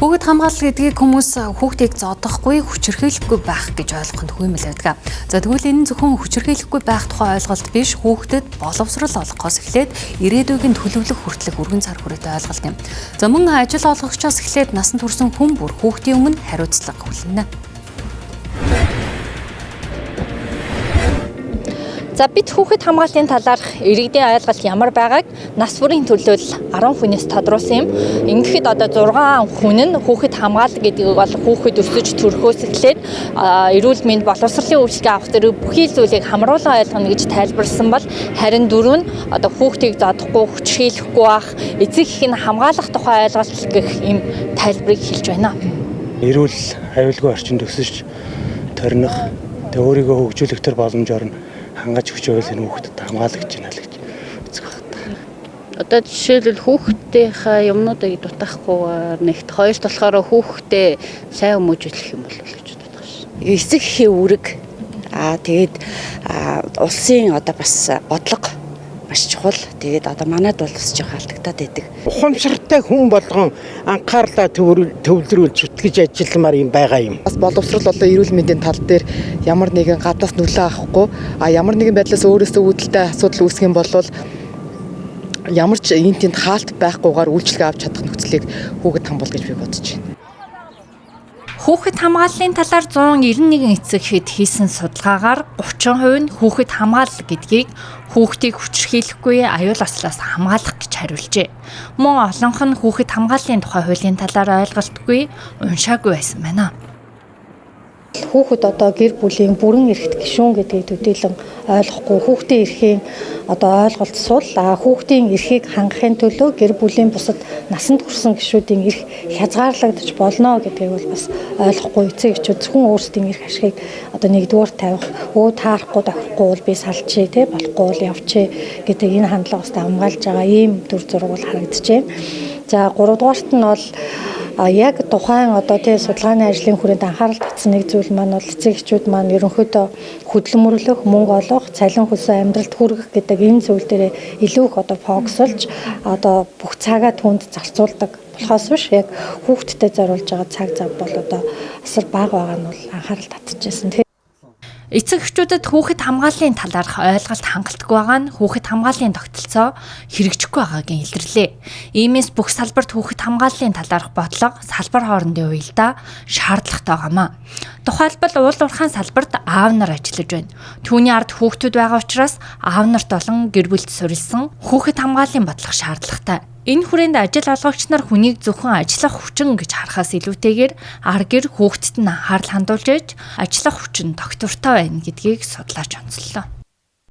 Хүүхэд хамгаалал гэдгийг хүмүүс хүүхдийг зодохгүй, хүчирхийлэхгүй байх гэж ойлгох нь түгээмэл байдаг. За тэгвэл энэ нь зөвхөн хүчирхийлэхгүй байх тухай ойлголт биш, хүүхдэд боловсрол олгохоос эхлээд ирээдүйг нь төлөвлөх хүртэлх өргөн цар хүрээтэй ойлголт юм. За мөн ажил олгогчоос эхлээд насанд хүрсэн хүн бүр хүүхдийн өмнө хариуцлага хүлнэ. За бид хүүхэд хамгааллын талаарх иргэдийн ойлголт ямар байгааг нас бүрийн төлөөлөл 10 хүнээс тодруулсан юм. Ингэхэд одоо 6 хүн нь хүүхэд хамгаалал гэдгийг бол хүүхэд өсөж төрөхөөс эхлээд эрүүл мэнд боловсролын үйлчилгээ авах зэрэг бүхий л зүйлийг хамруулан ойлгоно гэж тайлбарласан бол харин 4 нь одоо хүүхдийг зодохгүй, хүчрхийлэхгүй байх, эцэг эх нь хамгаалах тухай ойлголт гэх ийм тайлбарыг хэлж байна. Эрүүл аюулгүй орчинд өсөж торних, тэг өөрийгөө хөгжүүлэх төр боломжоор нь хангаж өгч байвал энэ хүүхдэд хамгаалагч байна л гэж үзэх байх та. Одоо жишээлбэл хүүхдийнхээ юмнуудыг дутаахгүйгээр нэгт, хоёрт болохоор хүүхдээ сайн хүмүүжүүлэх юм бол гэж боддог шин. Эцэг эхийн үүрэг тэгээд улсын одоо бас бодлого маш чухал. Тэгээд одоо манад бол бас жоох алдагдаад байдаг. Ухамсартай хүн болгон анхаарлаа төвлөрүүлж зүтгэж ажилламаар юм байгаа юм. Бас боловсрол болон эрүүл мэндийн тал дээр ямар нэгэн гаднаас нөлөө авахгүй, ямар нэгэн байдлаас өөрөөсөө үүдэлтэй асуудал үүсэх юм бол ямар ч энэ тэнд хаалт байхгүйгээр үйлчилгээ авч чадах нөхцөлийг хүүхэд хамгаал гэж би бодож байна. Хүүхэд хамгааллын талаар 191 эцэг эхэд хийсэн судалгаагаар 30% нь хүүхэд хамгаалал гэдгийг хүүхдийг хүчирхийлэхгүй аюул ослоос хамгаалах гэж хариулжээ. Мөн олонх нь хүүхэд хамгааллын тухай хуулийн талаар ойлголтгүй, уншаагүй байсан байна. Хүүхэд одоо гэр бүлийн бүрэн эрхт гишүүн гэдгийг төдийлөн ойлгохгүй, хүүхдийн эрхийн одоо ойлголт сул, хүүхдийн эрхийг хангахын төлөө гэр бүлийн бусад насанд хүрсэн гишүүдийн эрх хязгаарлагдаж болно гэдгийг бол бас ойлгохгүй эцэг эхчүүд зөвхөн өөрсдийн эрх ашигыг одоо нэгдүгээр тавих, таарахгүй тохирохгүй бол би салчээ, тэ болохгүй бол явчээ гэдэг энэ хандлага бас хамгаалж байгаа ийм төр зураг бол харагдаж байна. За гуравдугаарт нь бол яг тухайн одоо тий судалгааны ажлын хүрээнд анхаарал татсан нэг зүйл маань бол эцэг эхчүүд маань ерөнхийдөө хөдөлмөрлөх, мөнгө олох, цалин хөлсөө амьдралд хүргэх гэдэг энэ зүйл дээрээ илүү их одоо фокуслж одоо бүх цагаа түүнд зарцуулдаг болохоос биш яг хүүхдтэд зориулж байгаа цаг зав бол одоо асар бага байгаа нь бол анхаарал татчихсан. Эцэг эхчүүдэд хүүхэд хамгааллын талаарх ойлголт хангалтгүй байгаа нь хүүхэд хамгааллын тогтолцоо хэрэгжихгүй байгаагийн илэрлээ. Иймээс бүх салбарт хүүхэд хамгааллын талаарх бодлого салбар хоорондын уялдаа шаардлагатай байгаамаа. Тухайлбал уул уурхайн салбарт аав нар ажиллаж байна. Түүний ард хүүхдүүд байгаа учраас аав нарт болон гэр бүлд суурилсан хүүхэд хамгааллын бодлого шаардлагатай. Энэ хүрээнд ажил олгогч нар хүнийг зөвхөн ажиллах хүчин гэж харахаас илүүтэйгээр ар гэр хүүхдэд нь анхаарал хандуулж ээж ажиллах хүчин тогтвортой байна гэдгийг судлаач онцоллоо.